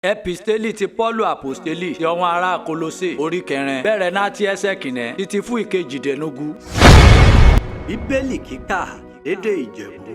Episteli ti Pọ́ọ̀lù Àpọ́stélì sí àwọn ará Kólósè orí kẹrin bẹ̀rẹ̀ náti ẹsẹ̀ kìíní títí fún ìkejìdínlógún. Bíbélì kíkà lédè Ìjẹ̀bú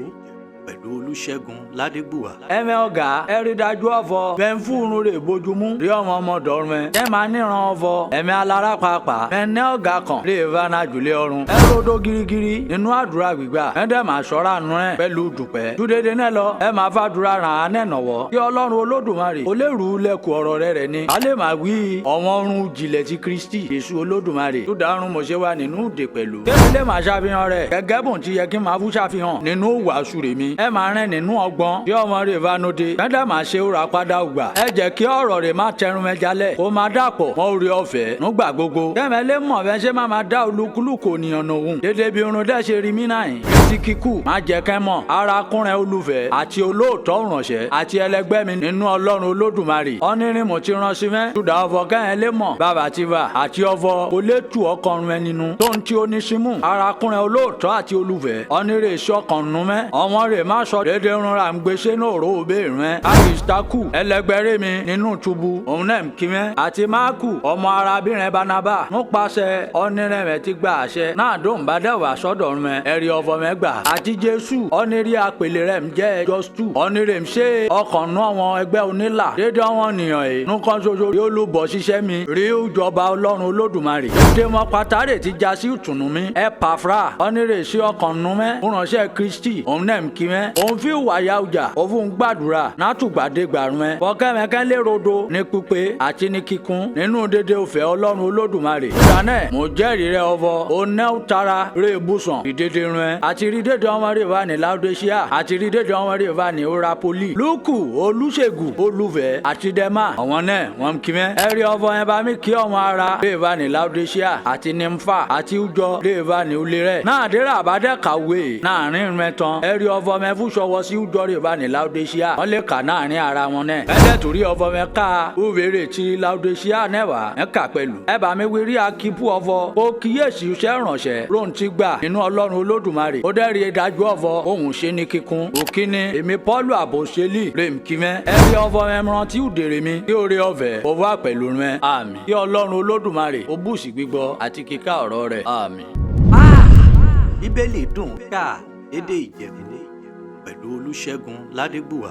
pẹ̀lú Olúṣẹ́gun Ládégbùwà. Ẹ̀mẹ́ ọ̀gá ẹ rí dájú ọ̀fọ̀ bẹ́ẹ̀ ń fúnrun rè bójúmú rí ọmọ ọmọ dọ̀rùn ẹ̀ ẹ máa níran ọ̀fọ̀ ẹ̀mẹ́ alára pàápàá ẹ̀ní ọ̀gá kan lè va na jùlé ọrùn ẹ rodo girigiri nínú àdúrà gbígbà ẹ dẹ̀ máa ṣọ́ra nù ẹ̀ pẹ̀lú dùpẹ́ dúdédé náà lọ ẹ máa fàdúrà ràn án nẹ̀nọ̀wọ́ kí Ọlọ́run Olódùmarè ó lè rú lẹ́kù ọ̀rọ̀ rẹ̀ rẹ̀ ni a lè máa wí ọ̀wọ́n ọrùn jìnlẹ̀ ti Kristi Jésù Olódùmarè tó dárun mọ̀ṣẹ́ wa nínú òde pẹ̀lú kébí lè máa ṣàfihàn rẹ̀ gẹ́gẹ́ bùn ti yẹ kí máa fún ṣàfihàn nínú wàásù rẹ̀ mi ẹ máa rìn nínú ọgbọ́n bí ọmọ rẹ̀ bá nóde kẹ́ńdà máa ṣe ó ra padà ògbà ẹ jẹ́ kí ọ̀rọ̀ rẹ̀ má tẹrun mẹ́jalẹ̀ kó má dàpọ̀ mọ́ orí ọ̀fẹ́ nígbà gbogbo kẹ́mẹ́ lè mọ̀ bẹ́ẹ̀ ṣe máa dá olúkúlùkù ènìyàn nòhun dédé bí irun dẹ́ ṣe rí mí náà yìí etí kíkù má jẹ́ kẹ́ mọ̀ arákùnrin olùfẹ́ àti olóòótọ́ ìrànṣẹ́ àti ẹlẹgbẹ́ mi nínú Ọlọ́run Olódùmarè ọ̀nìrìn mo ti rán sí mẹ́ tùdà ọ̀fọ̀ kẹ́hìn lè mọ̀ bàbá ti bà àti ọ̀fọ̀ kò lè tù ọkọrun ẹ nínú tó ń tí oníṣímù arákùnrin olóòótọ́ àti olùfẹ́ ọ̀nìrìn èso ọkàn nù mẹ́ ọmọ rẹ̀ má sọ dédé rún ra ń gbèsè náà ró òbí rẹ̀ Arisitaku ẹlẹgbẹ́rẹ́ mi nínú túbú òun náà ń kí mẹ́ àti Máàkù ọmọ arábìnrin Barnaba nípasẹ̀ ọ̀nìrìn rẹ̀ ti gba àṣẹ náà dóun bá dẹ̀wà sọ́dọ̀ rẹ̀ ẹ̀rí ọ̀fọ̀ mẹ́gbà àti Jésù ọ̀nìrì àpèlè rẹ̀ ń jẹ́ Jọ́stù ọ̀nìrì ń ṣe ọkàn nú àwọn ẹgbẹ́ onílà dédé àwọn ènìyàn yìí nǹkan ṣoṣo yóò lù bọ̀ ṣiṣẹ́ mi rí ìjọba Ọlọ́run Olódùmarè dédé mọ́ pátárè ti já sí ìtùnú mi ẹ pàfra ọ̀nìrì sí ọkàn nú mẹ́ ránṣẹ́ Kristi òun náà ń kí mẹ́ òun fi wàyà ọjà òfun gbàdúrà nátùgbàdégbà rẹ fọkẹ́mẹ́kẹ́ lè rodo ní pípé àti ní kíkún nínú dédé òfẹ́ Ọlọ́run Olódùmarè ìdáná mo jẹ́rìí rẹ ọvọ oná tara rè bùsàn ìdédé rẹ àti rí dédé ọmọ rẹ wà ní Laodicea àti rí dédé ọmọ rẹ wà ní Orapoli Lúkù Olúṣègùn Olúfẹ́ àti Dẹ́mà àwọn náà wọ́n kí mẹ́ ẹ̀rí ọvọ yẹn bá mi kí ọmọ ara rẹ wà ní Laodicea àti Nímfà àti Ujọ rẹ wà ní ulé rẹ náà dẹ́rẹ́ àbádẹ́kàwé náà rìn rẹ tán ẹ̀rí ọvọ mẹ́fù sọwọ́ sí Ujọ rẹ wà ní Laodicea wọ́n lè kà náàrin ara wọn náà ẹ̀dẹ̀ torí ọvọ mẹ́ ká òwérè ti Laodicea náà wá ẹ̀ kà pẹ̀lú ẹ bá mi wí rí akípù ọvọ ó kíyèsí iṣẹ́ ìrànṣẹ́ lóun ti gbà nínú Ọlọ́run Olódùmarè ó dẹ́rìí ìdájọ́ ọvọ òun ṣe ní kíkún òkíní èmi Pọ́ọ̀lù àbòsílì rèm kímẹ́ ẹ rí ọvọ ẹmran tí ò dèrè mi kí ó rí ọvẹ ó wà pẹ̀lú rẹ àmín kí Ọlọ́run Olódùmarè ó bùsí gbígbọ́ àti kíkà ọ̀rọ̀ rẹ̀ àmín. Bíbélì dùn kà lédè Ìjẹ̀bú pẹ̀lú Olúṣẹ́gun Ládégbùwà.